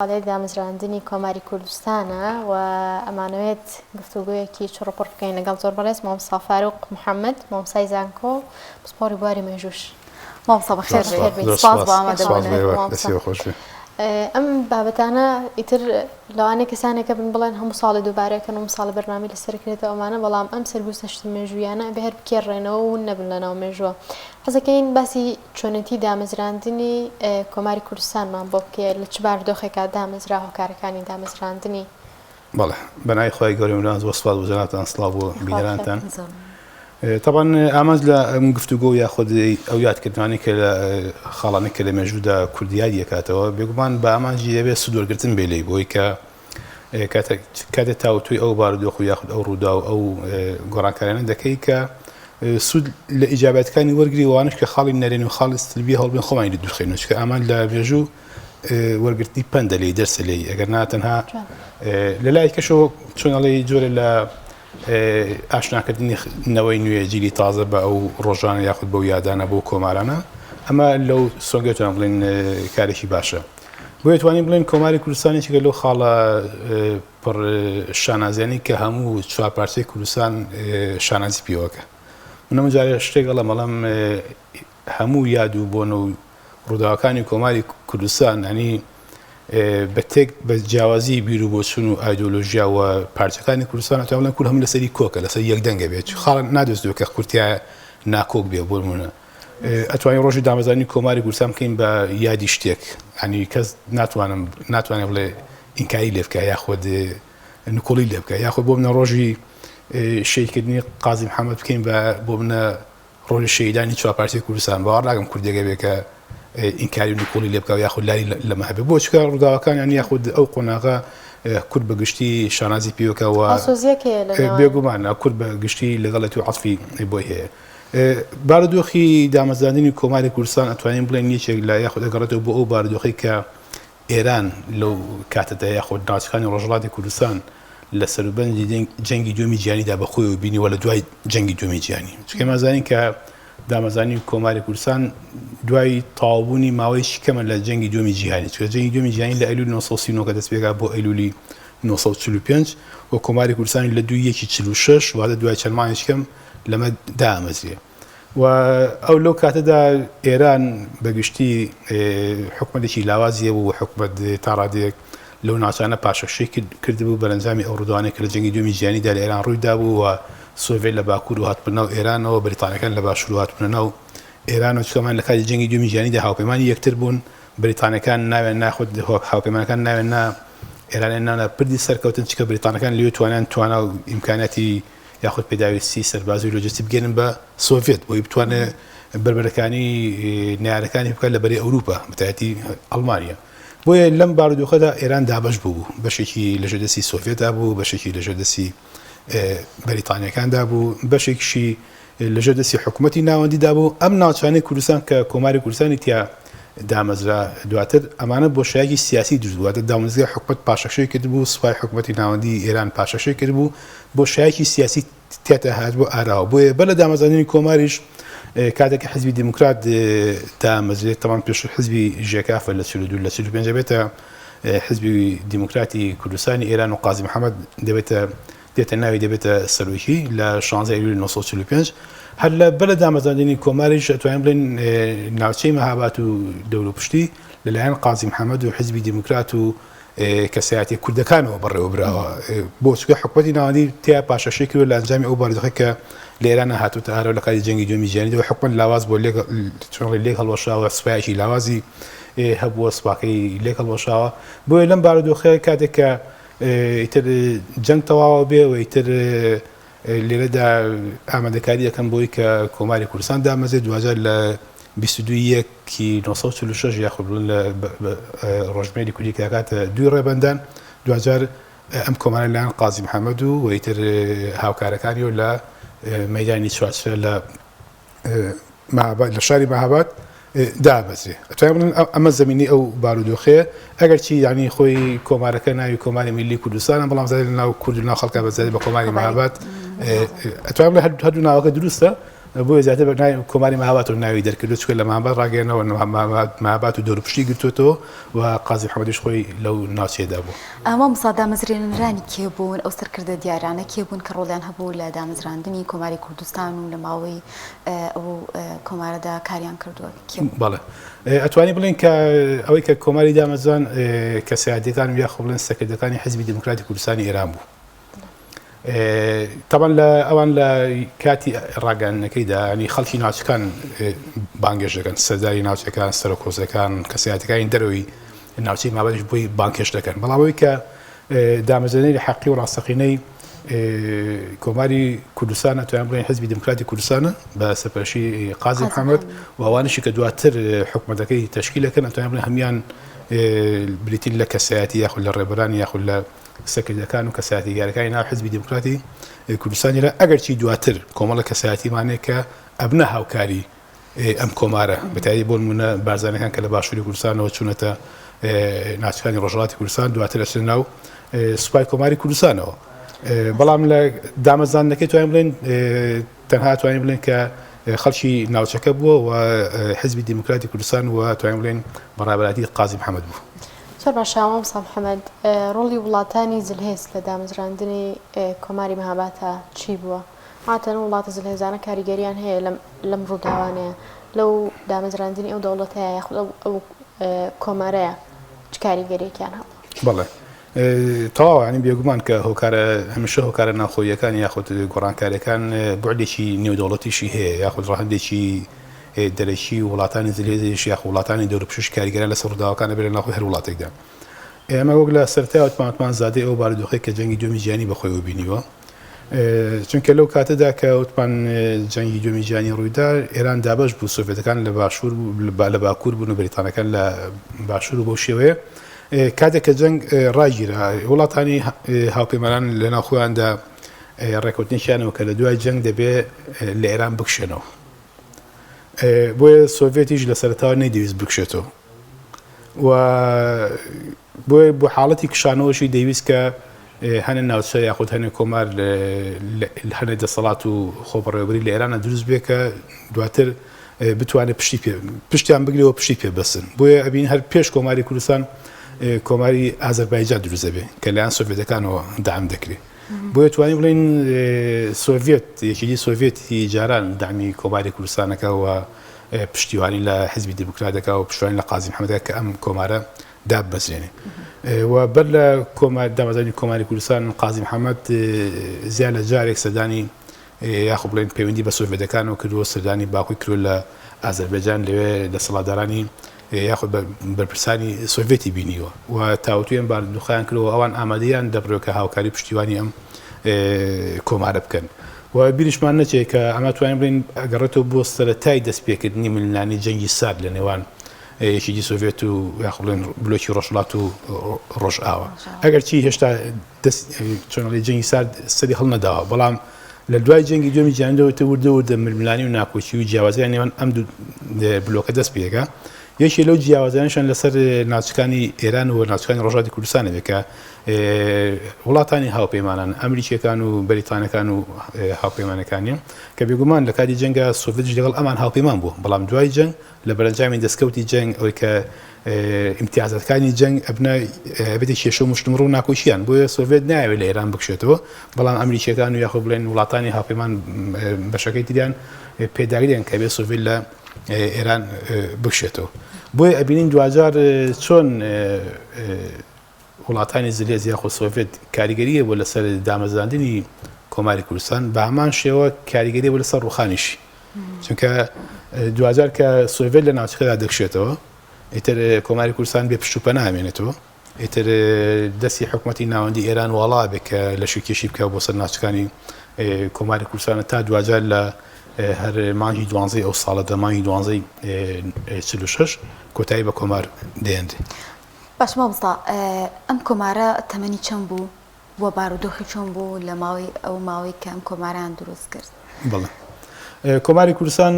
ساڵیادی دامەزراندنی کۆماری کوردستانە و ئەمانەوێت گفتوگۆیەکی چڕوپڕ بکەین لەگەڵ زۆر بەڕێز مامۆستا فاروق محەممەد مامۆستای زانکۆ پسپۆڕی بواری مێژووش. مامۆستا بەخێر بێیت. سپاس بۆ ئامادەبوونت. ئەم بابەتانە ئیتر لەوانەیە کەسانێکە بن بڵێن هەموو ساڵێ دووبارەکەن و ساڵە بەرنامەی لەسەر کرێتەوە ئەمانە بەڵام ئەم سەرگوزەشتە مێژوویانە ئەبێ هەر بکێڕێنەوە و ون نەبن لەناو مێژووە. حەزەکەین باسی چۆنێتی دامەزراندنی کۆماری کوردستانمان بۆ بکەیە لە چ بارودۆخێکا دامەزرا هۆکارەکانی دامەزراندنی؟ بەڵێ بەناوی خوای گەورەی میهرەبان زۆر سوپاس بۆ جەنابتان سڵاو بۆ بینەرانتان تەبعەن ئامانج لە ئەم گفتوگۆ یاخود ئەو یادکردنانەی کە لە خاڵانەی کە لە مێژوودا کورد یادی ئەکاتەوە بێگومان بە ئامانجی دەبێت سوود وەرگرتن بێ لێی بۆی کە کاتێک تاوتوێی ئەو بارودۆخ و یاخود ئەو ڕوودا و ئەو گۆڕانکاریانە دەکەی کە سوود لە ئیجاباتەکانی وەرگری وانش کە خاڵی نەرێن و خاڵی سلبی هەڵبێن خۆمانی لە دوورخێن چکە ئامان لە مێژوو وەرگرتنی پەندە لێی دەرسە لێی ئەگەر نا تەنها لە لای کەشەوە چۆن ئەڵێی جۆرە لە ئاشناکردنی نەوەی نوێ جیلی تازە بە ئەو ڕۆژانە یاخود بەو یادانە بۆ کۆمارانە ئەمە لەو سۆنگەتوان بڵێن کارێکی باشە بۆیە توانین بڵێن کۆماری کوردستان یەکێکە لەو خاڵە پڕ شانازیانی کە هەموو چوار پارچەی کوردستان شانازی پێوەکە منەم جارێ شتێک ئەڵێم ئەڵێم هەموو یاد و بۆنە و ڕووداوەکانی کۆماری کوردستان یانی بە تێک بە جیاوازی بیر و بۆچون و ئایدۆلۆژیا و پارچەکانی کوردستان ئەتوانم بڵێم کورد هەموو لەسەری کۆکە لەسەر یەک دەنگە بێت خاڵ نادۆزێتەوە کە کورد تیا ناکۆک بێ بۆ نمونە ئەتوانین ڕۆژی دامەزرانی کۆماری کوردستان بکەین بە یادی شتێک ینی کەس ناتوانم ناتوانێت بڵێ ئینکاری لێ بکە یاخود نکۆڵی لێ بکە یاخود بۆ منە ڕۆژی شەیکردنی قازی محەممەد بکەین بە بۆ منە ڕۆژی شەهیدانی چوارپارچەی کوردستان باوەڕ ناکەم کوردێک هەبێ کە ئینکاری و نکوڵی لێ بکا یاخود لاری لەمە هەبێ بۆ چکە ڕووداوەکان یان یاخود ئەو قۆناغە کورد بە گشتی شانازی پێوەکە و هاوسۆزیەک هەیە لە نێوان بێگومان کورد بە گشتی لەگەڵێت و عەتفی بۆی هەیە. بارودۆخی دامەزراندنی کۆماری کوردستان ئەتوانین بڵێن یەکێک لە یاخود ئەگەڕێتەوە بۆ ئەو بارودۆخەی کە ئێران لەو کاتەدا یاخود ناوچەکانی ڕۆژهەڵاتی کوردستان لە سەروبەندی جەنگی دووەمی جیهانیدا بە خۆیەوە بینی و لە دوای جەنگی دووەمی جیهانی چونکە ئێمە زانین کە دامەزرانی کۆماری کوردستان دوای تەواوبوونی ماوەیەکی کەمە لە جەنگی دووەمی جیهانی چونکە جەنگی دووەمی جیهانی لە ئەیلولی 1939 کە دەست پێکا بۆ ئەیلولی 1945 و کۆماری کوردستانی لە دووی یەکی 46 واتە دوای چەند مانگێکی کەم لەمە دامەزرێ. و ئەو لەو کاتەدا ئێران بە گشتی حکومەتێکی لاوازی هەبوو و حکومەت تا ڕادەیەک لەو ناوچانە پاشەکشەی کردبوو بەرەنجامی ئەو ڕووداوانەی کە لە جەنگی دووەمی جیهانیدا لە ئێران ڕووی دابوو و سۆڤێت لە باکوور و هاتبوونە ناو ئێرانەوە بەریتانیەکان لە باشوور و هاتبوونە ناو ئێرانەوە چونکە ئەمان لە کاتی جەنگی دووەمی جیهانیدا هاوپەیمانی یەکتر بوون بەریتانیەکان ناویان نا خود هاوپەیمانەکان ناویان نا ئێرانیان نانا پردی سەرکەوتن چونکە بەریتانەکان لەوێ توانیان توانا و ئیمکاناتی یاخود پێداویستی سەربازی و لۆجستی بگەێنن بە سۆڤێت بۆی بتوانێت بەربەرەکانی نارەکانی بکات لە بەری ئەوروپا بەتایبەتی ئەڵمانیا بۆیە لەم بارودۆخەدا ئێران دابەش بوو بەشێکی لەژێر دەستی سۆڤێتدا بوو بەشێکی لەژێر دەستی بەریتانیەکاندا بوو بەشێکیشی لەژێر دەستی حکوومەتی ناوەندیدا بوو ئەم ناوچانەی کوردستان کە کۆماری کوردستانی تیا دامەزرا دواتر ئەمانە بۆشایەکی سیاسی دروست بوو واتە دامەزرای حکومەت پاشەکشەی کردبوو سوپای حکومەتی ناوەندی ئێران پاشەکشەی کردبوو بۆشایەکی سیاسی تیاتا هاتبوو ئاراوە بۆیە بەر لە دامەزراندنی کۆماریش کاتێک کە حزبی دیموکرات دامەزرێت تەمان پێشتر حزبی ژێکافە لە 42 لە 45 دەبێتە حزبی دیموکراتی کوردستانی ئێران و قازی محەممەد دەبێتە دێتە ناوی دەبێتە سەرۆکی لە 16 ئەیلولی 1945 هەر لە بەر لە دامەزراندنی کۆماریش ئەتوانین بڵێین ناوچەی مەهابات و دەوروپشتی لەلایەن قازی محەممەد و حزبی دیموکرات و کەسایەتیە کوردەکانەوە بەڕێوەبراوە بۆ چونکە حکومەتی ناوەندی تیا پاشەکشەی کردوە لە ئەنجامی ئەو بارودۆخەی کە لە ئێران هاتووتە ئارەوە لە کاتی جەنگی دووەمی جیهانیدا حکومەت لاواز بووە لێک چۆن لێک هەڵوەشاوە سوپایەکی لاوازی هەبووە سوپاکەی لێک هەڵوەشاوە بۆیە لەم بارودۆخە کاتێک کە ئیتر جەنگ تەواوە بێ و ئیتر لێرەدا ئامادەکاری دەکەن بۆی کە کۆماری کوردستان دامەزرێت، دواجار لە 22 یەکی 946 یاخود بڵێن لە ڕۆژمێری کوردی کە دەکاتە دووی ڕێبەندان، دواجار ئەم کۆمارە لەلایەن قازی محەمەد و ئیتر هاوکارەکانیەوە لە مەیدانی چوارچرا لە مەهاباد لە شاری مەهاباد دابەزرێ ئەتوانین بڵێن ئەمە زەمینەی ئەو بارودۆخەیە ئەگەرچی یعنی خۆی کۆمارەکە ناوی کۆماری میللی کوردستانە بەڵام زیاتر لە ناو کورد و ناو خەڵکا بە زیاتر بە کۆماری مەهاباد ئەتوانین بڵێن هەردوو ناوەکە دروستە. بۆیە زیاتر بە ناوی کۆماری مەهاباتەوە ناوی دەرکردووە، چونکە لە مەهاباد ڕاگەیەنراوە، مەهابات و دەوروپشتی گرتووەتەوە و قازی محەمەدیش خۆی لەو ناوچەیەدا بووە. مامۆستا دامەزرێنەرانی کێ بوون؟ ئەو سەرکردە دیارانە کێ بوون کە ڕۆڵیان هەبوو لە دامەزراندنی کۆماری کوردستان و لە ماوەی ئەو کۆمارەدا کاریان کردووە کێ بوون؟ بەڵێ ئەتوانین بڵێین کە ئەوەی کە کۆماری دامەزران کەسایەتیەکان و یاخۆ بڵێن سەرکردەکانی حیزبی دێموکراتی کوردستانی ئێران بوو. تەبعەن لە ئەوان لە کاتی ڕاگەیاندنەکەیدا ینی خەڵکی ناوچەکان بانگێش دەکەن سەرداری ناوچەکان سەرۆک هۆزەکان کەسایەتەکانی دەرەوەی ناوچەی مابەدیش بۆی بانگهێشت دەکەن بەڵام ئەوەی کە دامەزرێنەری حەقی و ڕاستەقینەی کۆماری کوردستان ئەتوانین بڵێین حزبی دیموکراتی کوردستانە بە سەرپەرشتی قازی محەممەد و ئەوانیشی کە دواتر حکومەتەکەی تەشکیل دەکەن ئەتوانین بڵێین هەموویان بریتین لە کەسایەتی یاخود لە ڕێبەران یاخود لە سەرکردەکان و کەسایەتی دیارەکانی ناو حزبی دیموکراتی کوردستانی ئێران، ئەگەرچی دواتر کۆمەڵە کەسایەتیمان هەیە کە ئەبنە هاوکاری ئەم کۆمارە، بەتایبەتی بۆ نموونە بارزانیەکان کە لە باشووری کوردستانەوە چوونەتە ناوچەکانی ڕۆژهەڵاتی کوردستان، دواتر ئەچنە ناو سوپای کۆماری کوردستانەوە. بەڵام لە دامەزراندنەکەی توانین بڵێین تەنها توانین بڵێین کە خەڵکی ناوچەکە بووە و حزبی دیموکراتی کوردستان و توانین بڵێین بە ڕابەرایەتی قازی محەمەد بوو. زۆر باشە مامۆستا محەمەد، ڕۆڵی وڵاتانی زلهێز لە دامەزراندنی کۆماری مەهاباتا چی بووە؟ عادەتەن وڵاتە زلهێزانە کاریگەریان هەیە لەم لەم ڕووداوانەیە، لەو دامەزراندنی ئەو دەوڵەتەیە یاخود ئەو ئەو کۆمارەیە چ کاریگەریەکیان هەبووە؟ بەڵێ تەواو یانی بێگومان کە هۆکارە هەمیشە هۆکارە ناوخۆییەکان یاخود گۆڕانکاریەکان بوعدێکی نێودەوڵەتیشی هەیە یاخود ڕەهەندێکی دەرەکی وڵاتانی زلهێزیش یاخود وڵاتانی دەوروپشت کاریگەران لەسەر ڕووداوەکان ئەبێت لە ناوخۆی هەر وڵاتێکدا ئێمە وەک لە سەرەتای وتمان وتمان زادەی ئەو بارودۆخەی کە جەنگی دووەمی جیهانی بەخۆیەوە بینیوە چونکە لەو کاتەدا کە وتمان جەنگی دووەمی جیهانی ڕوویدا ئێران دابەش بوو سۆڤێتەکان لە باشوور لە باکوور بوون و بەریتانەکان لە باشوور و بەو شێوەیە کاتێک کە جەنگ ڕاگیرا، وڵاتانی هاوپەیمانان لەناو خۆیاندا ڕێکەوتنێکیانەوە کە لە دوای جەنگ دەبێ لە ئێران بکشێنەوە. بۆیە سۆڤێتیش لە سەرەتاوە نەیدەویست بکشێتەوە و بۆیە بۆ حاڵەتی کشانەوەشی دەیویست کە هەنێ ناوچە یاخود هەنێ کۆمار هەنێ دەسەڵات و خۆبەڕێوەبەری لە ئێرانە دروست بێ کە دواتر بتوانێت پشتی پێ پشتیان بگرێ و پشتی پێ بەسن بۆیە ئەبین هەر پێش کۆماری کوردستان کۆماری ئازەربایجان دروست دەبێ کە لایەن سۆڤێتەکانەوە دام دەکرێت بۆیە توانین بڵێین سۆڤێت یەکێتی سۆڤێتی جاران دامی کۆماری کوردستانەکە و پشتیوانی لە حزبی دیموکرات دەکا و پشتیوانی لە قازی محەممەد کە ئەم کۆمارە دابمەزرێنێ و بەر لە کۆمار دامەزرانی کۆماری کوردستان قازی محەممەد زیاد لە جارێک سەردانی یاخۆ بڵێن پەیوەندی بە سۆڤێتەکانەوە کردووە سەردانی باکوی کردووە لە ئازەربێجان لەوێ دەسەڵاتدارانی یاخود بەرپرسانی سۆڤێتی بینیوە و تاوتوێن بارودۆخیان کردەوە ئەوان ئامادەیان دەبرێت کە هاوکاری پشتیوانی ئەم کۆمارە بکەن و بیریشمان نەچێت کە ئەمە توانین بڵێین ئەگەڕێتەوە بۆ سەرەتای دەستپێکردنی ململانێی جەنگی سارد لە نێوان یەکێتی سۆڤێت و یاخود بڵێن بلۆکی ڕۆژهەڵات و ڕۆژئاوا ئەگەرچی هێشتا دەست چۆن ئەڵێ جەنگی سارد سەری هەڵنەداوە بەڵام لە دوای جەنگی دووەمی جیهانیەوە تە وردە وردە ململانی و ناکۆکی و جیاوازیان نێوان ئەم دوو بلۆکە دەست پێکا یەکێ لەو جیاوازیانشان لەسەر ناوچەکانی ئێران و ناوچەکانی ڕۆژهەڵاتی کوردستان بێ کە وڵاتانی هاوپەیمانان ئەمریکیەکان و بەریتانەکان و هاوپەیمانەکانیان کە بێگومان لە کاتی جەنگا سۆڤێتیش لەگەڵ ئەمان هاوپەیمان بوو بەڵام دوای جەنگ لە بەرەنجامی دەستکەوتی جەنگ ئەوەی کە ئیمتیازاتەکانی جەنگ ئەبنە ئەبێتە کێشە و مشتومڕ و ناکۆکییان بۆیە سۆڤێت نایەوێت لە ئێران بکشێتەوە بەڵام ئەمریکیەکان و یاخۆ بڵێن وڵاتانی هاوپەیمان بەشەکەی تریان پێداگریان کە بێ سۆڤێت لە ئێران بکشێتەوە بۆیە ئەبینین دواجار چۆن وڵاتانی زلهێز یاخود سۆڤێت کاریگەری هەبووە لەسەر دامەزراندنی کۆماری کوردستان، بە هەمان شێوە کاریگەری هەبووە لەسەر ڕووخانیشی. چونکە دواجار کە سۆڤێت لە ناوچەکەدا دەکشێتەوە، ئیتر کۆماری کوردستان بێ پشت و پەنا ئەمێنێتەوە. ئیتر دەستی حکوومەتی ناوەندی ئێران واڵا بێ کە لەشکرکێشی بکا بۆ سەر ناوچەکانی کۆماری کوردستان تا دواجار لە هەر مانگی دوانزەی ئەو ساڵەدا مانگی دوانزەی 46 کۆتایی بە کۆمار دێنرێ. باشە مامۆستا ئەم کۆمارە تەمەنی چەند بوو و بارودۆخی چۆن بوو لە ماوەی ئەو ماوەی کە ئەم کۆمارەیان دروست کرد؟ بەڵێ کۆماری کوردستان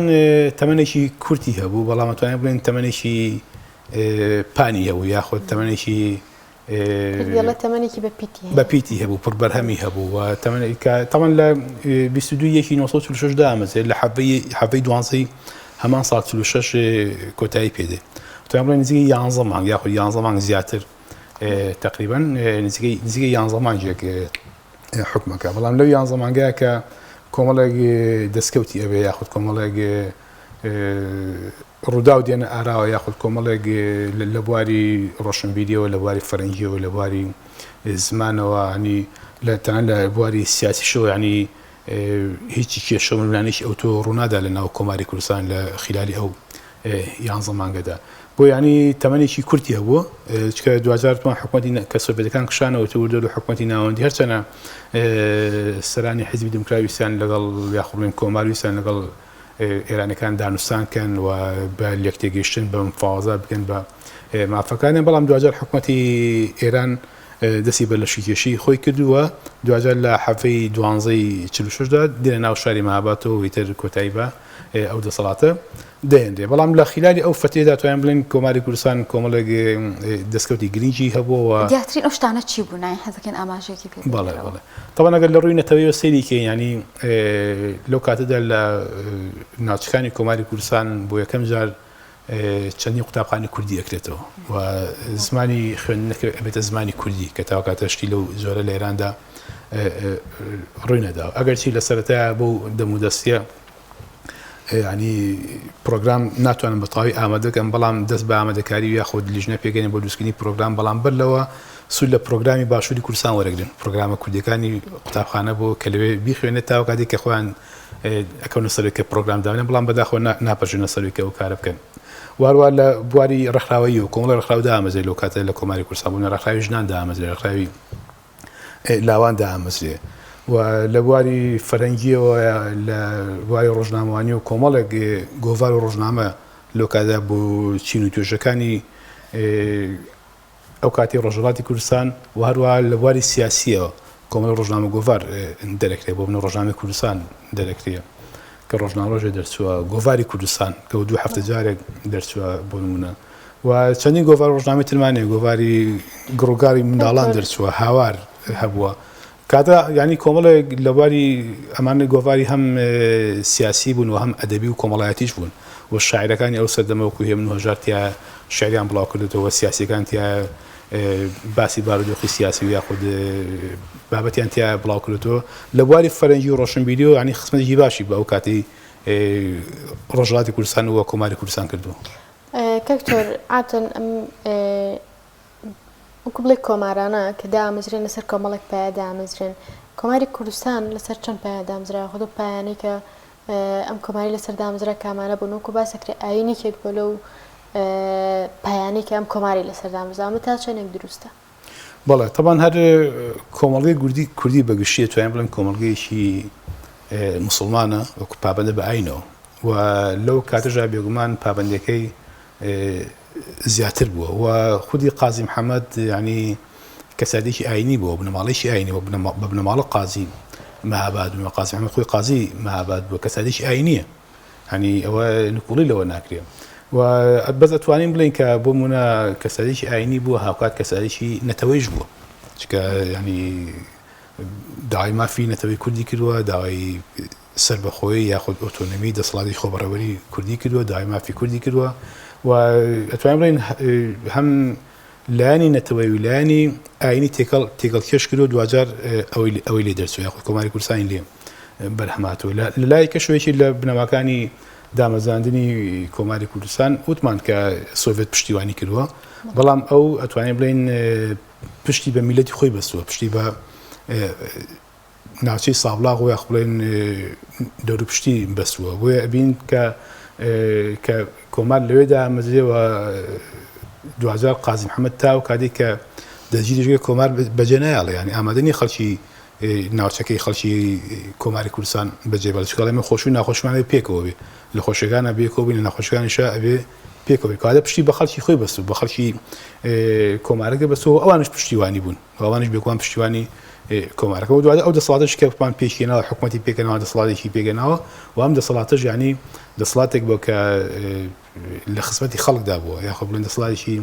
تەمەنێکی کورتی هەبوو بەڵام ئەتوانین بڵێن تەمەنێکی پانی هەبوو یاخود تەمەنێکی دەڵێ تەمەنێکی بە پیتی بە پیتی هەبوو پڕ بەرهەمی هەبوو و تەمەنێک کە تەمەن لە 22 یەکی 946 دامەزرێت لە حەڤەی حەڤەی دوانزەی هەمان ساڵ 46 کۆتایی پێدێ توانم بڵێم نزیکەی 11 مانگ یاخود 11 مانگ زیاتر تقریبا نزیکەی نزیکەی 11 مانگێک حکومەکە بەڵام لەو 11 مانگەیە کە کۆمەڵێک دەستکەوتی ئەبێ یاخود کۆمەڵێک ڕووداو دێنە ئاراوە یاخود کۆمەڵێک لە بواری ڕۆشنبیریەوە لە بواری فەرەنگیەوە لە بواری زمانەوە ینی لە تەنانەت لە بواری سیاسیشەوە ینی هیچی کێشە و ململانێکی ئەوتۆ ڕوونادا لە ناو کۆماری کوردستان لە خیلالی ئەو یانزە مانگەدا بۆ ینی تەمەنێکی کورتی هەبوو چکە دواجار توان حکوومەتی کە سۆڤێتەکان کشانەوە تو وردە لە حکوومەتی ناوەندی هەرچەنە سەرانی حیزبی دیموکرات ویستیان لەگەڵ یاخود بڵێن کۆمار ویستیان لەگەڵ ئێرانەکان دانوستان کەن و بە لێکتێگەیشتن بە مفاوەزات بگەن بە مافەکانیان، بەڵام دواجار حکومەتی ئێران دەستی بە لەشکرکێشی خۆی کرد و دواجار لە حەڤەی دوانزەی 46 دا دێنە ناو شاری مەهاباتەوە و ئیتر کۆتایی بە ئەو دەسەڵاتە دەهێنرێ. بەڵام لە خیلالی ئەو فەترەیەدا توانین بڵێین کۆماری کوردستان کۆمەڵێک دەستکەوتی گرنگی هەبووە و دیارترین ئەو شتانە چی بوون؟ حەزەکەین ئاماژەیەکی پێ بدەیتەوە. بەڵێ بەڵێ. تەبعەن ئەگەر لە ڕووی نەتەوەیەوە سەیری کەین یانی لەو کاتەدا لە ناوچەکانی کۆماری کوردستان بۆ یەکەم جار چەندین قوتابخانەی کوردی ئەکرێتەوە و زمانی خوێندنەکە ئەبێتە زمانی کوردی کە تاو کاتە شتی لەو جۆرە لە ئێراندا ڕووی نەداوە ئەگەرچی لە سەرەتای بۆ دەمودەستیە ینی پرۆگرام ناتوانم بە تەواوی ئامادەکەم بەڵام دەست بە ئامادەکاری و یاخود لیژنە پێگەێن بۆ دروستکردنی پرۆگرام بەڵام بەر لەوە سوود لە پرۆگرامی باشووری کوردستان وەرەگرن پرۆگرامە کوردیەکانی قوتابخانە بۆ کە لەوێ بیخوێنێت تاو کاتێک کە خۆیان ئەکەونە سەروی کە پرۆگرام دانێن بەڵام بەداخەوە ناپەرژێنە سەروی کە ئەو کارە بکەن واروا لە بواری ڕێکخراوەیی و کۆمەڵی ڕێکخراو دامەزرێ لەو کاتە لە کۆماری کوردستان بوون ڕێکخراوی ژنان دامەزرێ ڕێکخراوی لاوان دامەزرێ و لە بواری فەرهەنگیەوە لە بواری ڕۆژنامەوانی و کۆمەڵێک گۆڤار و ڕۆژنامە لەو کاتدا بۆ چین و توێژەکانی ئەو کاتی ڕۆژهەڵاتی کوردستان و هەروەها لە بواری سیاسیەوە کۆمەڵی ڕۆژنامە گۆڤار دەرەکرێ بۆ منە ڕۆژنامەی کوردستان دەرەکرێ کە ڕۆژنامە ڕۆژێ دەرچووە گۆڤاری کوردستان کە دوو هەفتە جارێک دەرچووە بۆ نمونە و چەندین گۆڤار ڕۆژنامەی ترمان هەیە گۆڤاری گڕوگاری منداڵان دەرچووە هاوار هەبووە کاتە یعنی کۆمەڵێک لە بواری ئەمانە گۆڤاری هەم سیاسی بوون و هەم ئەدەبی و کۆمەڵایەتیش بوون و شاعرەکانی ئەو سەردەمە وەکو هێمن و هەژار تیا شعریان بڵاو کردێتەوە سیاسیەکان تیا باسی بارودۆخی سیاسی و یاخود بابەتیان تیا بڵاو کردێتەوە لە بواری فەرەنگی و ڕۆشنبیری و ینی خزمەتێکی باشی بە ئەو کاتی ڕۆژهەڵاتی کوردستان و کۆماری کوردستان کردووە. کاک تۆر عادەتەن ئەم وەکو بڵێ کۆمارانە کە دامەزرێن لەسەر کۆمەڵێک پایە دامەزرێن کۆماری کوردستان لەسەر چەند پایە دامزرا خۆ پایانەی کە ئەم کۆماری لەسەر دامەزرا کامانە بوون وەکو باسەکرێ ئایین یەکێک بۆ لەو پایانەی کە ئەم کۆماری لەسەر دامەزرا ئەمە تا چەندێک دروستە؟ بەڵێ تەبان هەر کۆمەڵگەی گوردی کوردی بەگشتی توانین بڵێن کۆمەڵگەیەکی مسلمانە وەکو پابەندە بە ئاینەوە و لەو کاتەشدا بێگومان پابەندیەکەی زیاتر بووە و خودی قازی محەممەد ینی کەساتێکی ئاینی بووە بنەماڵێکی ئاینی بە بنەماڵە قازی مەهاباد و قازی محەممەد خۆی قازی مەهاباد بووە کەساتێکی ئاینیە هەنی ئەوە نکوڵی لەوە ناکرێ و بەس ئەتوانین بڵین کە بۆ مونە کەساتێکی ئاینی بووە هاوکات کەساتێکی نەتەوەیش بووە چکە ینی داوای مافی نەتەوەی کوردی کردووە داوای سەربەخۆیی یاخود ئۆتۆنۆمی دەسەڵاتی خۆبەڕێوەری کوردی کردووە، داوای مافی کوردی کردووە و ئەتوانین بڵێین هەم لایەنی نەتەوەیی و لایەنی ئایینی تێکەڵ تێکەڵکێش کردووە دواجار ئەوەی ئەوەی لێ دەرچوو یاخود کۆماری کوردستانی لێ بەرهەماتووە لە لای کەشەوەیەکی لە بنەماکانی دامەزراندنی کۆماری کوردستان وتمان کە سۆڤێت پشتیوانی کردووە بەڵام ئەو ئەتوانین بڵێین پشتی بە میلەتی خۆی بەستووە پشتی بە ناوچەی سابڵاغ و یاخ بڵێن دەوروپشتی بەستووە بۆیە ئەبین کە کە کۆمار لەوێ دامەزرێ و دواجار قازی محەممەد تا و کاتێک کە دەستگیریش کۆمار بەجێ نایەڵێ یانی ئامادە نییە خەڵکی ناوچەکەی خەڵکی کۆماری کوردستان بەجێ بێڵێ چونکە ئەڵێ من خۆشی و ناخۆشیمان ئەبێ پێکەوە بێ لە خۆشیەکانە بێکەوە بین لە ناخۆشیەکانیشا ئەبێ پێکەوە بین کەواتە پشتی بە خەڵکی خۆی بەستوو بە خەڵکی کۆمارەکە بەستوو ئەوانش پشتیوانی بوون ئەوانیش بێگومان پشتیوانی کۆمارەکە و دواتر ئەو دەسەڵاتەش کە پان پێکهێناوە حکومەتی پێکهێناوە دەسەڵاتێکی پێکهێناوە و ئەم دەسەڵاتەش یعنی دەسەڵاتێک بووە کە لە خزمەتی خەڵکدا بووە یاخۆ بڵێن دەسەڵاتێکی.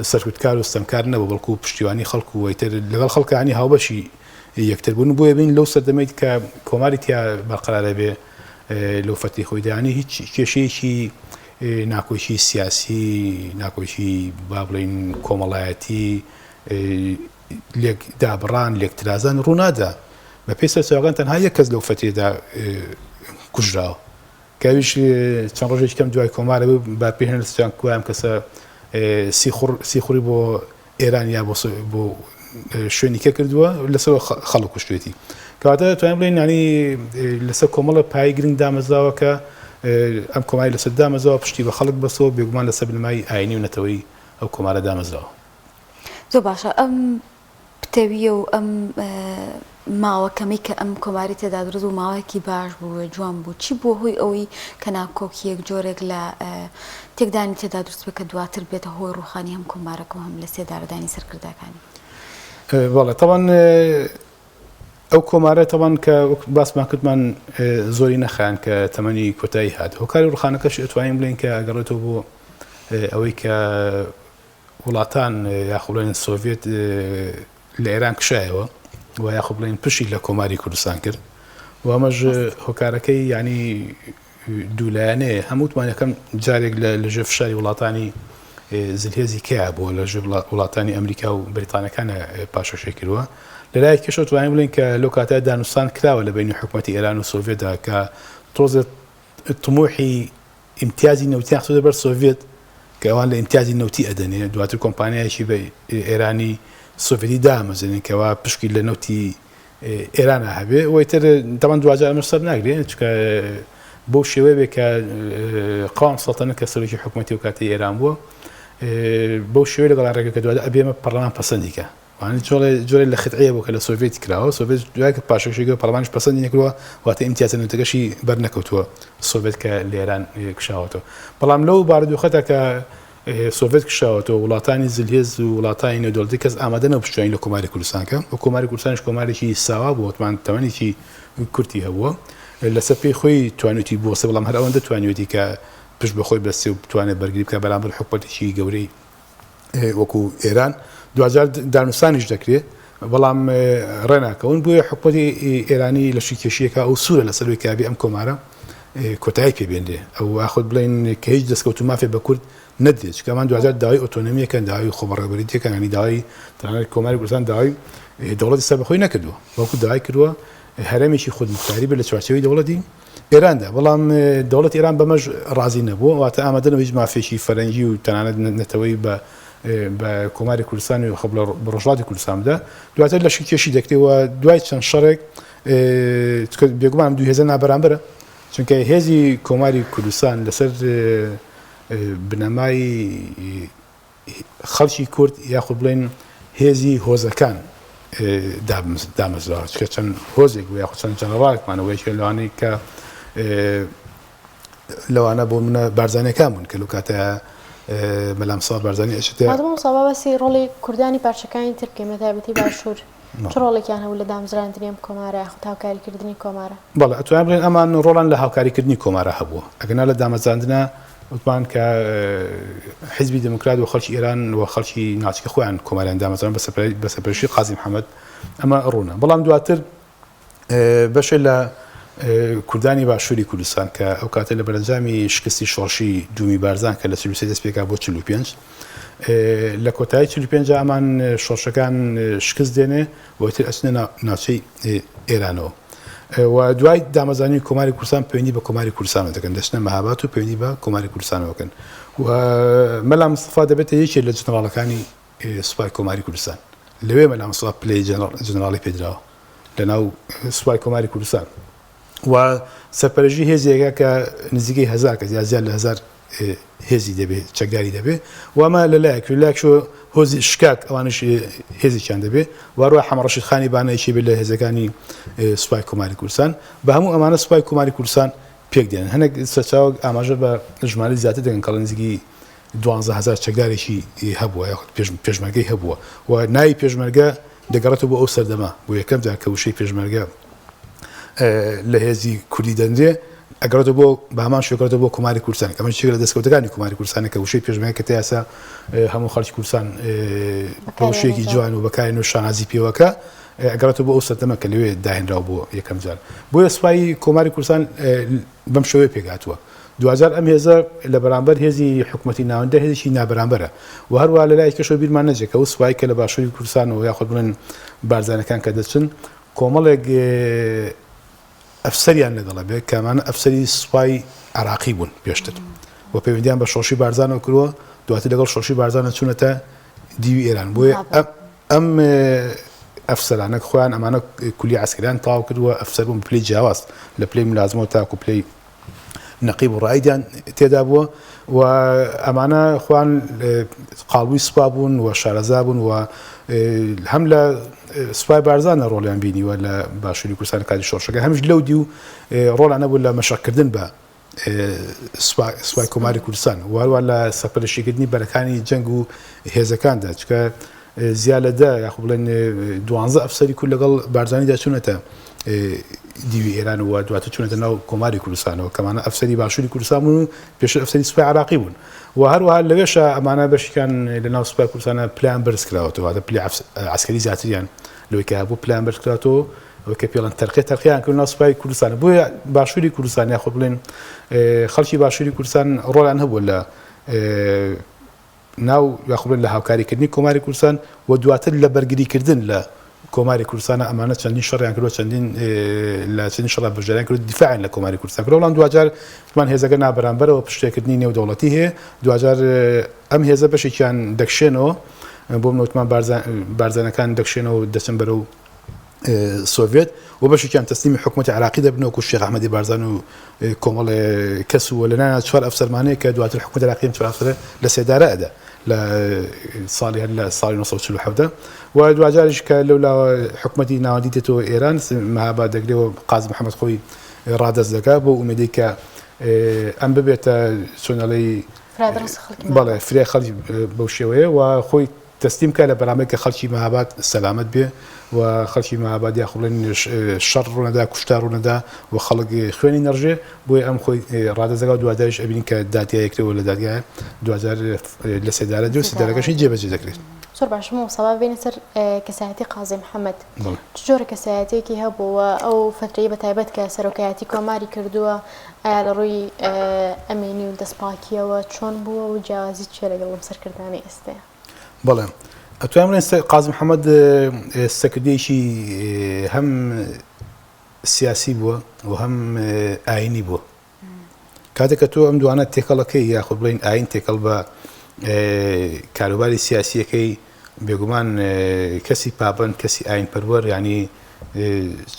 سەرکوتکار و ستەمکار نەبوو بەڵکو پشتیوانی خەڵک و ئیتر لەگەڵ خەڵکانی هاوبەشی یەکتر بوون بۆیە بین لەو سەردەمەی کە کۆماری تیا بەرقەرارە بێ لەو فەتری خۆیدا یانی هیچ کێشەیەکی ناکۆکی سیاسی ناکۆکی با بڵێین کۆمەڵایەتی لێک دابڕان لێک ترازان ڕوونادا بە پێی سەرچاوەکان تەنها یەک کەس لەو فەترەدا کوژراوە کە ئەویش چەند ڕۆژێکی کەم دوای کۆمارە بوو بە پێی هەندێک سەرچاوەکان گوایە ئەم کەسە سیخوڕ سیخوڕی بۆ ئێران یا بۆ بۆ شوێنی کە کردووە لەسەر خەڵک کوشتێتی کەواتە توانین بڵێین ینی لەسەر کۆمەڵە پای گرنگ دامەزراوە کە ئەم کۆماری لەسەر دامەزراوە پشتی بە خەڵک بەسەوە بێگومان لەسەر بنەمای ئاینی و نەتەوەی ئەو کۆمارە دامەزراوە. زۆر باشە ئەم پتەوییە و ئەم ماوە کەمەی کە ئەم کۆماری تێدا دروست بوو ماوەیەکی باش بوو و جوان بوو چی بووە هۆی ئەوەی کە ناکۆکییەک جۆرێک لە تێکدانی تێدا دروست بێت کە دواتر بێتە هۆی ڕووخانی هەم کۆمارەکە و هەم لە سێدارەدانی سەرکردەکانی؟ بەڵێ تەبعەن ئەو کۆمارە تەبعەن کە وەک باسمان کردمان زۆری نەخایاند کە تەمەنی کۆتایی هات هۆکاری ڕوخانەکەش ئەتوانین بڵێین کە ئەگەڕێتەوە بۆ ئەوەی کە وڵاتان یاخۆ بڵێن سۆڤێت لە ئێران کشایەوە و یاخۆ بڵێن پشتی لە کۆماری کوردستان کرد و ئەمەش هۆکارەکەی یعنی دوولایەنەیە هەمووتمان یەکەم جارێک لە لەژێر فشاری وڵاتانی زلهێزی کیا بووە لە ژێر وڵاتانی ئەمریکا و بریتانەکان پاشەکشەی کردووە لەلایەک کێشە توانین بڵێن کە لەو کاتە دانوستان کراوە لە بینی حکوومەتی ئێران و سۆڤێتدا کە تۆزێت تموحی ئیمتیازی نەوتیان خستۆتە بەر سۆڤێت کە ئەوان لە ئیمتیازی نەوتی ئەدەنێ دواتر کۆمپانیایەکی بە ئێرانی سۆڤێتی دامەزرێنن کەوا پشکی لە نەوتی ئێرانە هەبێ و ئیتر تەبعەن دواجار ئەمەش سەر ناگرێ چونکە بەو شێوەیە بێ کە قوام سەڵتەنە کە سەرۆکی حکوومەتی و کاتی ئێران بووە بەو شێوەیە لەگەڵ ڕێگەکە دواتر ئەبێ ئەمە پەرلەمان پەسەندی کە وانە جۆرێ جۆرێ لە خدعەیە بوو کە لە سۆڤێت کراوە سۆڤێت دوای کە پاشەکشەی کرد پەرلەمانیش پەسەندی نەکردووە واتە ئیمتیازە نەوتەکەشی بەر نەکەوتووە سۆڤێت کە لە ئێران کشاوەتەوە بەڵام لەو بارودۆخەدا کە سۆڤێت کشاوەتەوە وڵاتانی زلهێز و وڵاتانی نێودەوڵەتی کەس ئامادە نەبوو پشتیوانی لە کۆماری کوردستان کە و کۆماری کوردستانیش کۆمارێکی ساوا بوو وتمان تەمەنێکی کورتی هەبووە لەسەر پێی خۆی توانیوتی بوەستێ بەڵام هەر ئەوەندە توانیوێتی کە پشت بە خۆی بەستێ و بتوانێت بەرگری بکات بەرامبەر حکومەتێکی گەورەی وەکو ئێران دواجار دانوستانیش دەکرێت بەڵام ڕێناکەون بۆیە حکومەتی ئێرانی لە شیکێشیەکە ئەو سوورە لەسەر ئەوەی کابێ ئەم کۆمارە کۆتایی پێ بێنرێ ئەو ئاخۆت بڵێن کە هیچ دەستکەوت و مافێ بە کورد نەدرێت چونکە ئەمان دواجار داوای ئۆتۆنۆمیەکەن داوای خۆبەڕێوەبەریتەکەن ینی داوای تەنانەت کۆماری کوردستان داوای دەوڵەتی سەربەخۆی نەکردووە بەڵکو داوای کردووە هەرێمێکی خودموختاری بێت لە چوارچێوەی دەوڵەتی ئێراندا، بەڵام دەوڵەتی ئێران بەمەش ڕازی نەبوو، واتە ئامادە نەبوو هیچ مافێکی فەرەنگی و تەنانەت نەتەوەیی بە بە کۆماری کوردستان و خۆ بە ڕۆژهەڵاتی کوردستان بدا. دواتر لەشکرکێشی دەکرێ و دوای چەند شەڕێک چونکە بێگومان ئەم دوو هێزە نابەرامبەرە، چونکە هێزی کۆماری کوردستان لەسەر بنەمای خەڵکی کورد یاخود بڵێین هێزی هۆزەکان دامەزراوە چکە چەند هۆزێک بوو یاخود چەند جەنەڕاڵێکمانەوە یەکێ لەوانەی کە لەوانە بۆ منە بارزانەکان بوون کە لەو کاتە مەلا مستەفا بارزانی ئەچێتە مامۆستا با باسی ڕۆڵی کوردانی پارچەکانی تر بکەین بە تایبەتی باشوور چ ڕۆڵێکیان هەبوو لە دامەزراندنی ئەم کۆمارە یاخود هاوکاریکردنی کۆمارە؟ بەڵێ ئەتوانین بڵێین ئەمان ڕۆڵان لە هاوکاریکردنی کۆمارە هەبووە ئەگەنا لە دامەزراندنا وتمان کە حیزبی دێموکرات و خەڵکی ئێران و خەڵکی ناوچەکە خۆیان کۆماریان دامەزراند بە سەرپەرشتی قازی محەممەد ئەمە ڕوونە بەڵام دواتر بەشێ لە کوردانی باشووری کوردستان کە ئەو کاتە لە بەرەنجامی شکستی شۆڕشی دوومی بارزان کە لە 43 دەست پێکا بۆ 45 لە کۆتایی 45 ئەمان شۆڕشەکان شکست دێنێ و ئیتر ئەچنە ناوچەی ئێرانەوە و دوای دامەزرانی کۆماری کوردستان پەیوەندی بە کۆماری کوردستانەوە دەکەن دەچنە مەهابات و پەیوەندی بە کۆماری کوردستانەوە دەکەن و مەلا مستەفا دەبێتە یەکێک لە جەنەڕاڵەکانی سوپای کۆماری کوردستان لەوێ مەلا مستەفا پلەی جەنەڕاڵی پێدراوە لەناو سوپای کۆماری کوردستان و سەرپەرشتی هێزێکە کە نزیکەی هەزار کەس یا زیاد لە هەزار هێزی دەبێ چەکداری دەبێ و ئەمە لە لایەک و لایەکشەوە هۆزی شکاک ئەوانیش هێزێکیان دەبێ و هەروەها حەمەڕەشید خانی بانە یەکێ بێت لە هێزەکانی سوپای کۆماری کوردستان بە هەموو ئەمانە سوپای کۆماری کوردستان پێک دێنن هەندێک سەرچاوە ئاماژە بە ژمارەی زیاتر دەکەن کە نزیکی 12000 چەکدارێکی هەبووە یاخود پێشمەرگەی هەبووە و ناوی پێشمەرگە دەگەڕێتەوە بۆ ئەو سەردەمە بۆ یەکەم جار کە وشەی پێشمەرگە لە هێزی کوردی دەنرێ. ئەگەڕێتەوە بۆ بە هەمان شێوە گەڕێتەوە بۆ کۆماری کوردستان کە ئەمەش یەکێکە لە دەستکەوتەکانی کۆماری کوردستانە کە وشەی پێشمەرگە کە تا ئێستا هەموو خەڵکی کوردستان بە وشەیەکی جوان و بەکارێن و شانازی پێوەکە ئەگەڕێتەوە بۆ ئەو سەردەمە کە لەوێ داهێنراو بۆ یەکەم جار بۆیە سوپای کۆماری کوردستان بەم شێوەیە پێکهاتووە. دواجار ئەم هێزە لە بەرامبەر هێزی حکومەتی ناوەندە هێزێکی نابەرامبەرە و هەروەها لە لایەکی کەشەوە بیرمان نەچێت کە ئەو سوپایەی کە لە باشووری کوردستانەوە یاخود بڵێن بارزانەکان کە دەچن کۆمەڵێک ئەفسەریان لەگەڵە بێت کە ئەمانە ئەفسەری سوپای عێراقی بوون پێشتر و پەیوەندیان بە شۆڕشی بارزانەوە کردووە دواتر لەگەڵ شۆڕشی بارزانە چوونەتە دیوی ئێران بۆیە ئەم ئەفسەرانە خۆیان ئەمانە کولی عسکریان تەواو کردووە ئەفسەر بوون پلەی جیاواز لە پلەی ملازمەوە تاکو پلەی نەقیب و ڕائیدیان تێدا بووە و ئەمانە خۆیان قاڵبووی سوپا بوون و شارەزا بوون و هەم لە سوپای بارزانە ڕۆڵیان بینیوە لە باشووری کوردستان کاتی شۆڕشەکە هەمیش لەو دی و ڕۆڵیان هەبوو لە مەشقکردن بە سوپای کۆماری کوردستان و هەروە لە سەرپەرشتیکردنی بەرەکانی جەنگ و هێزەکاندا چکە زیا لە دە یاخۆ بڵێن دوانزە ئەفسەری کورد لەگەڵ بارزانیدا چوونەتە دیوی ئێران و دواتر چوونەتە ناو کۆماری کوردستانەوە کەمانە ئەفسەری باشووری کوردستان بوون و پێشتر ئەفسەری سوپای عراقی بوون و هەروەها لەوێشە ئەمانە بەشیکان لە ناو سوپای کوردستانە پلیان بەرز کراوەتەوە واتە پلی عسکەری زیاتریان لەوەی کە بوو پلیان بەرز کراوەتەوە ئەوەی کە پێڵەن تەرقیە تەرقیان کرد ناو سوپای کوردستان بۆیە باشووری کوردستان یاخود بڵێن خەڵکی باشووری کوردستان ڕۆڵیان هەبوو لە ناو یاخود بڵێن لە هاوکاریکردنی کۆماری کوردستان و دواتر لە بەرگریکردن لە کۆماری کوردستانە ئەمانە چەندین شەڕیان کردووە چەندین لە چەندین شەڕا بەشداریان کردووە دیفاعیان لە کۆماری کوردستان کردووە بەڵام دواجار وتمان هێزەکە نابەرامبەرەوە پشتێکردنی نێودەوڵەتی هەیە دواجار ئەم هێزە بەشێکیان دەکشێنەوە بۆ من وتمان بارزانەکان دەکشێنەوە دەچن بەرەو سۆڤێت و بەشێکیان تەسلیمی حکوومەتی عراقی دەبن وەکو شێخ ئەحمەدی بارزان و کۆمەڵێ کەس و لەنایان چوار ئەفسەرمانەیە کە دواتر حکوومەتی عراقی ئەم چوار ئەفسەرە لە سێدارە ئەدا لە ساڵی هەر لە ساڵی 1947 و دواجاریش کە لەولاوە حکوومەتی ناوەندی دێتەوە ئێران مەهاباد دەگرێەوە قازی محەممەد خۆی ڕادەست دەکا بۆ ئومێدەی کە ئەم ببێتە چۆنەڵی بەڵێ فرێ خەڵکی بەو شێوەیە و خۆی تەسلیم بکا لە بەرامبەر کە خەڵکی مەهاباد سەلامەت بێ و خەڵکی مەهاباد یاخۆ بڵێن شەڕ ڕوونەدا کوشتار ڕوونەدا و خەڵک خوێنی نەڕژێ بۆیە ئەم خۆی ڕادەست دەکا و دواجاریش ئەبینین کە دادگای کرێ و لە دادگای دواجار لە سێدارە درێ و سێدارەکەشی جێبەجێ دەکرێت. زۆر باشە مامۆستا با بێینە سەر کەسایەتی قازی محەمەد چ جۆرە کەسایەتیەکی هەبوو و ئەو فەترەی بە تایبەت کە سەرۆکایەتی کۆماری کردووە ئایا لە ڕووی ئەمینی و دەستپاکیەوە چۆن بووە و جیاوازی چیە لەگەڵ ئەم سەرکردانەی ئێستەیە؟ بەڵێ ئەتوانم بڵێن قازی محەمەد سەرکردەیەکی هەم سیاسی بووە و هەم ئاینی بووە کاتێک کە تۆ ئەم دوانە تێکەڵەکەی یاخود بڵین ئاین تێکەڵ بە کاروباری سیاسیەکەی بێگومان کەسی پابند کەسی ئاین پەروەر ینی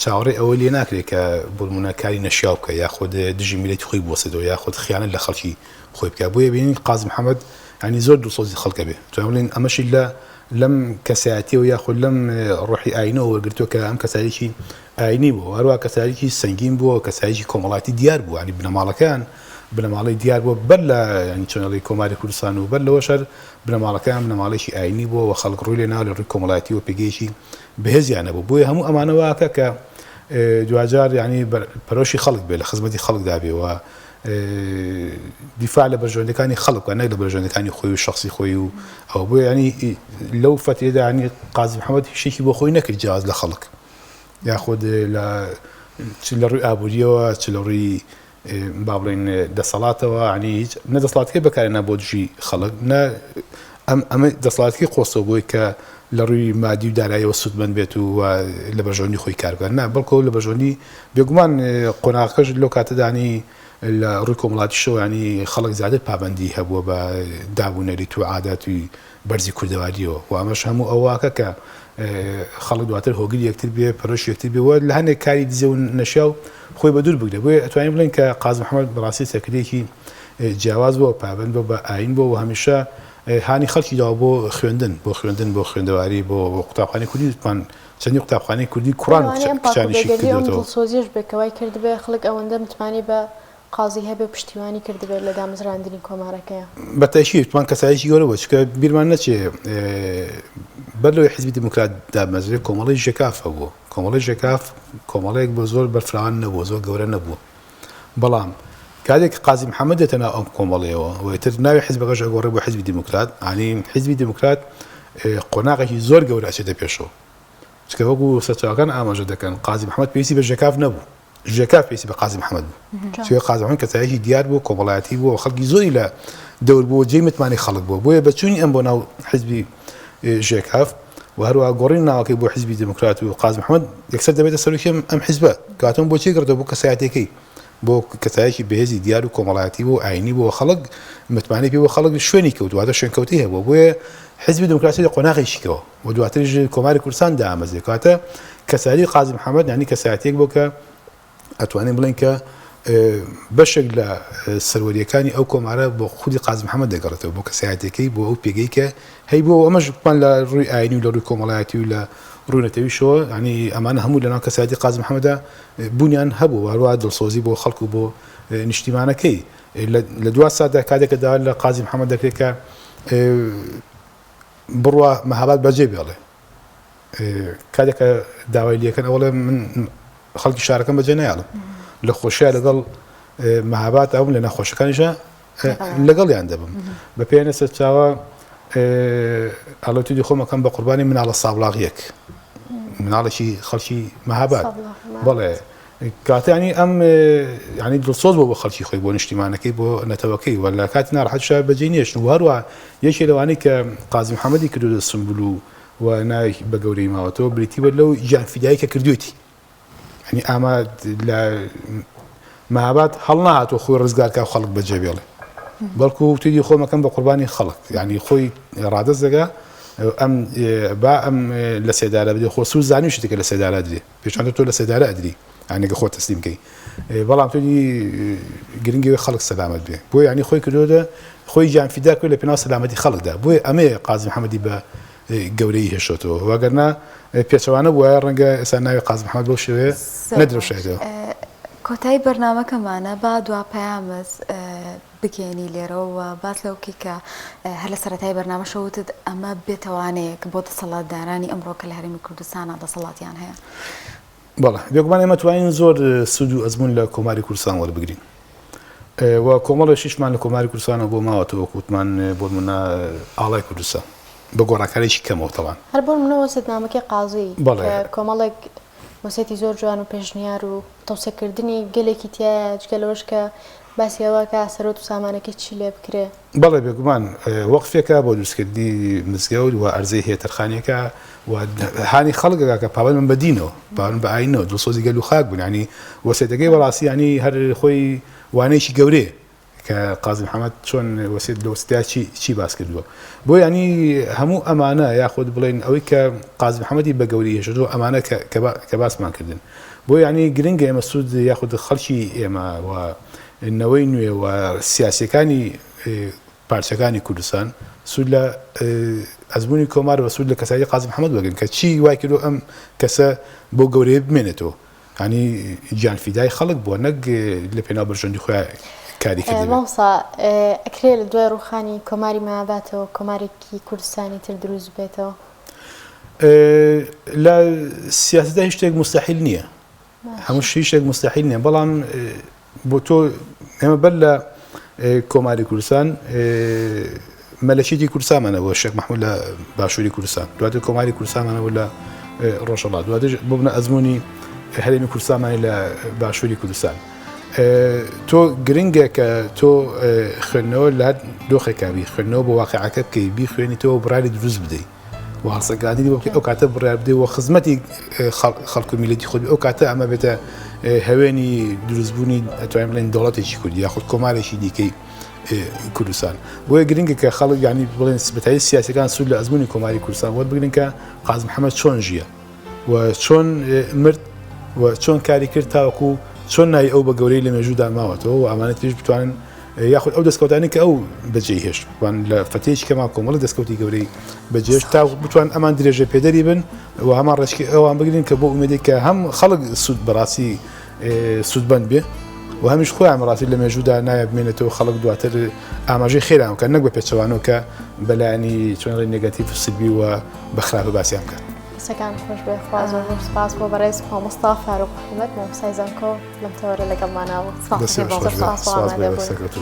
چاوەڕێی ئەوەی لێ ناکرێت کە بۆ نموونە کاری نەشیاو بکە یاخود دژی میللەتی خۆی بوەستێتەوە یاخود خیانەت لە خەڵکی خۆی بکە بۆیە بینین قازی محەممەد ینی زۆر دڵسۆزی خەڵکە بێ توانم بڵێین ئەمەشی لە لەم کەسایەتیەوە یاخود لەم ڕۆحی ئاینەوە وەرگرتووە کە ئەم کەسایەکی ئاینی بوو هەروە کەسایەکی سەنگین بووە کەسایەکی کۆمەڵاتی دیار بوو ینی بنەماڵەکەیان بنەماڵەی دیار بووە بەر لە ینی چۆنەڵی کۆماری کوردستان و بەر لەوەش هەر بنەماڵەکەیان بنەماڵێکی ئاینی بووە و خەڵک ڕووی لێ ناوە لە ڕووی کۆمەڵایەتی و پێگەیەکی بەهێزیان نەبوو بۆیە هەموو ئەمانە واکە کە دواجار یعنی پەرۆشی خەڵک بێ لە خزمەتی خەڵکدا بێ و دیفاع لە بەرژەوەندەکانی خەڵک بکات نەک لە بەرژەوەندەکانی خۆی و شخصی خۆی و ئەوە بۆیە ینی لەو فەترەدا ینی قازی محەممەد شتێکی بۆ خۆی نەکرد جیاواز لە خەڵک یاخود لە چ لە ڕووی ئابووریەوە چ لە ڕووی با بڵێین دەسەڵاتەوە ینی هیچ نە دەسەڵاتەکەی بەکارهێنا بۆ دژی خەڵک نە ئەم ئەمە دەسەڵاتەکەی قۆستەوە بۆی کە لە ڕووی مادی و داراییەوە سوودمەند بێت و لە بەرژەوەندی خۆی کار بکات نا بەڵکۆ لە بەرژەوەندی بێگومان قۆناغەکەش لەو کاتەدانی لە ڕووی کۆمەڵاتیشەوە ینی خەڵک زیاتر پابەندی هەبووە بە داب و نەریت و عاداتی بەرزی کوردەواریەوە و ئەمەش هەموو ئەو واکە کە خەڵک دواتر هۆگری یەکتر بێ پەرۆشی یەکتر بێ و لە هەندێک کاری دزێ و نەشیاو خۆی بە دوور بگرێ بۆیە ئەتوانین بڵێین کە قازی محەمەد بەڕاستی سەرکردەیەکی جیاواز بووە پابەند بووە بە ئایین بووە و هەمیشە هانی خەڵکی داوە بۆ خوێندن بۆ خوێندن بۆ خوێندەواری بۆ قوتابخانەی کوردی وتمان چەندین قوتابخانەی کوردی کوڕان و لەوانەیە ئەم پاک و کچانیشی بێگەردی و ئەم کردووەتەوە. دڵسۆزیەش بێ کە وای کردبێ خەڵک ئەوەندە متمانەی بە قازی هەبێ و پشتیوانی کردبێت لە دامەزراندنی کۆمارەکەیا. بە تەئکید وتمان کەسایەکی گەورە بووە چونکە بیرمان نەچێ بەر لەوەی حیزبی دیموکرات دابمەزرێ کۆمەڵەی ژێکاف هەبووە. کۆمەڵەی ژێکاف کۆمەڵەیەک بووە زۆر بەرفراوان نەبووە، زۆر گەورە نەبووە. بەڵام کاتێک قازی محەممەد دێتە ناو ئەم کۆمەڵەیەوە و ئیتر ناوی حیزبەکەش ئەگۆڕێ بۆ حیزبی دیموکرات، یانی حیزبی دیموکرات قۆناغێکی زۆر گەورە ئەچێتە پێشەوە. چونکە وەکو سەرچاوەکان ئاماژە دەکەن قازی محەممەد پێویستی بە ژێکاف نەبوو. ژێکاف پێویستی بە قازی محەممەد بوو. چونکە قازی محەممەد کەسایەکی دیار بوو، کۆمەڵایەتی بوو و خەڵکی زۆری لە دەور بوو و جێی متمانەی خەڵک بووە. بۆیە بە چوونی ئەم بۆ ناو حیزبی ژێکاف و هەروەها گۆڕینی ناوەکەی بۆ حیزبی دیموکرات و قازی محەممەد یەکسەر دەبێتە سەرۆکی ئەم حیزبە. کەواتە بۆ چی گەڕێتەوە بۆ کەسایەتیەکەی. بۆ کەسایەکی بەهێزی دیار و کۆمەڵایەتی بوو ئاینی بوو خەڵک متمانەی پێ بوو خەڵک شوێنی کەوت واتە شوێنکەوتەی هەبوو بۆیە حیزبی دیموکراسی لە قۆناغێکی کەوە و دواتریش کۆماری کوردستان دامەزرێ کەواتە کەسایەتی قازی محەممەد یانی کەسایەتیەک بوو کە ئەتوانین بڵێن کە بەشێک لە سەروەریەکانی ئەو کۆمارە بۆ خودی قازی محەممەد دەگەڕێتەوە بۆ کەسایەتەکەی بۆ ئەو پێگەی کە هەی بۆ ئەمەش بمان لە ڕووی ئاینی و لە ڕووی کۆمەڵایەتی و لە ڕووی نەتەویشەوە ینی ئەمانە هەموو لەناو کەسایەتی قازی محەممەدا بوونیان هەبوو و هەروەها دڵسۆزی بۆ خەڵک و بۆ نیشتیمانەکەی. لە دوا ساتدا کاتێک کە داوا لە قازی محەمەد دەکرێت کە بڕوا مەهاباد بەجێ بێڵێ کاتێک کە داوای لەکەن ئەوڵێ من خەڵکی شارەکەم بەجێ نایڵم لە خۆشییا لەگەڵ مەهاباد ئەوم لە ناخۆشەکانیشە لەگەڵیان دەبم بە پێێنە سەرچاوە ئەڵێ خۆمەکەم بە قوربانی مناڵە سابڵاغیەک مناڵێکی خەڵکی مەهاباد بەڵێ کاتیانی ئەم ینی دڵسۆز بۆ بۆ خەڵکی خۆی بۆ نیشتیمانەکەی بۆ نەتەوەکەی وە لە کاتی ناڕەحەت شار بەجێ نێشت و هەروە یەکێ لەوانەی کە قازی محەممەدی کردو سمبول و و ناوێکی بە گەورەی ماوەتەوە بریتی بە لەو گیانفیدایی کە کردوێتی یانی ئامە لە مەهاباد هەڵنەهاتوە خۆی ڕزگار کا و خەڵک بەجێ بێڵێ بەڵکو وتویدی خۆمەکەم بە قوربانی خەڵک یعنی خۆی ڕادەست دەگا ئەم با ئەم لە سێدارە بدێ خۆ سوور زانیشتی کە لە سێدارە درێ پێشان تۆ لە سێدارە ئەدری یعنی خۆ تەسلیم کەی بەڵام تۆ گرنگی خەڵک سەلامەت بێ بۆ یعنی خۆی کردووە خۆی گیان فیدا کرد لە پێناو سەلامەتی خەڵکدا بۆیە ئەمەیە قازی محەممەدی بە گەورەیی هێشتۆتەوە وەگەرنا پێچەوانە بوایە ڕەنگە ئێستا ناوی قازی محەمەد بەو شێوەیە نەدرەوشایەتەوە. کۆتایی بەرنامەکەمانە با دوا پەیامت بگەیەنی لێرەوە و باس لەوە بکەی کە هەر لە سەرەتای بەرنامەشەوە وتت ئەمە بێتەوانەیەک بۆ دەسەڵاتدارانی ئەمڕۆ کە لە هەرێمی کوردستانا دەسەڵاتیان هەیە. بەڵێ بێگومان ئێمە توانین زۆر سوود و ئەزموون لە کۆماری کوردستان وەربگرین و کۆمەڵێ شیشمان لە کۆماری کوردستانەوە بۆ ماوەتەوە وەکو وتمان بۆ نمونە ئاڵای کوردستان بە گۆڕانکاریی کەمەوە تەوان. هەر بۆ نمونە وەسێتنامەکەی قازی کە کۆمەڵێک وەسێتی زۆر جوان و پێشنیار و تەوسەکردنی گەلێکی تیایە جگە لەوەش کە باسی ئەوە کە سەرۆت و سامانەکەی چی لێ بکرێ. بەڵێ بێگومان وەقفێکە بۆ دروستکردنی مزگەوت و ئەرزەی هەیە تەرخانیەکە و هانی خەڵک ئەکا کە پابەند بن بە دینەوە پابەند بە ئاینەوە دڵسۆزی گەل و خاک بن یانی وەسێتەکەی بەڕاستی یانی هەر خۆی وانەیەکی گەورەیە کە قازی محەممەد چۆن وەسێت لە وەسێتدا چی چی باس کردووە بۆ ینی هەموو ئەمانە یاخود بڵێن ئەوەی کە قازی محەممەدی بە گەوری هێشتەوە ئەمانە کە باسمان کردن بۆ ینی گرنگە ئێمە سوود یاخود خەڵکی ئێمە و نەوەی نوێ و سیاسیەکانی پارچەکانی کوردستان سوود لە ئەزموونی کۆمار و سوود لە کەسایەتی قازی محەممەد وەرگرن کە چی وای کردو ئەم کەسە بۆ گەورەیە بمێنێتەوە ینی گیانفیدای خەڵک بووە نەک لە پێناو بەرژەوەندی خۆیان کاری کردبێ. مامۆستا ئەکرێ لە دوای ڕووخانی کۆماری مەهاباتەوە کۆمارێکی کوردستانی تر دروست بێتەوە؟ لە سیاسەتدا هیچ شتێک موستەحیل نییە. هەموو شتێک موستەحیل نییە بەڵام بۆ تۆ ئێمە بەر لە کۆماری کوردستان مەلەکیتی کوردستانمانە بۆ شێخ مححمود لە باشووری کوردستان دواتر کۆماری کوردستانمانەوە لە ڕۆژهەڵات دواتر بۆ بنە ئەزمموی هەرێمی کوردستانمانی لە باشووری کوردستان تۆ گرنگە کە تۆ خوێندنەوە لە دۆخێکابی خوێندنەوە بۆ واقعەکە بکەی بیخوێنیتەوە بڕاری دروست بدەیت و هەڵسەنگاندنی بۆ بکەی ئەو کاتە بڕیار بدەی و خزمەتی خەڵک و میلەتی خۆت ئەو کاتە ئەمە بێتە هەوێنی دروستبوونی ئەتوانین بڵێن دەوڵەتێکی کوردی یاخود کۆمارێکی دیکەی کوردستان بۆیە گرنگە کە خەڵک ینی بڵێن بەتایی سیاسەکان سوود لە ئەزمموی کۆماری کوردستان وەربگرن کە قازی محەممەد چۆن ژیە و چۆن مرد و چۆن کاری کرد تاوەکو چۆن ناوی ئەو بە گەورەی لە مێژوودا ماوەتەوە و ئەمانە تریش بتوانن یاخود ئەو دەستکەوتانی کە ئەو بەجێی هێشت بتوان لە فەتەیەکی کەما کۆمەڵی دەستکەوتی گەورەی بەجێش تا بتوان ئەمان درێژە پێدەری بن و هەمان ڕێچکی ئەوان بگرن کە بۆ ئومێدێک کە هەم خەڵک سوود بەڕاستی سوودبەند بێ و هەمیش خۆیان بەڕاستی لە مێژوودا ناوێ بمێنێتەوە خەڵک دواتر ئاماژەی خێران بکەن نەک بە پێچەوانەوە کە بەلایەنی چۆن نێگەتیڤ و سلبی و بە خراپە باسیان بکەن. دەستەکان خۆش بێ خوا زۆر زۆر سپاس بۆ بەڕێز مامۆستا فاروق محەممەد مامۆستای زانکۆ لەم تەوەرە لەگەڵمانە بوو. سپاس دەستێ زۆر خۆش بێ. سپاس بۆ سپاس بۆ ئامادەبوون. سەرکەوتوو.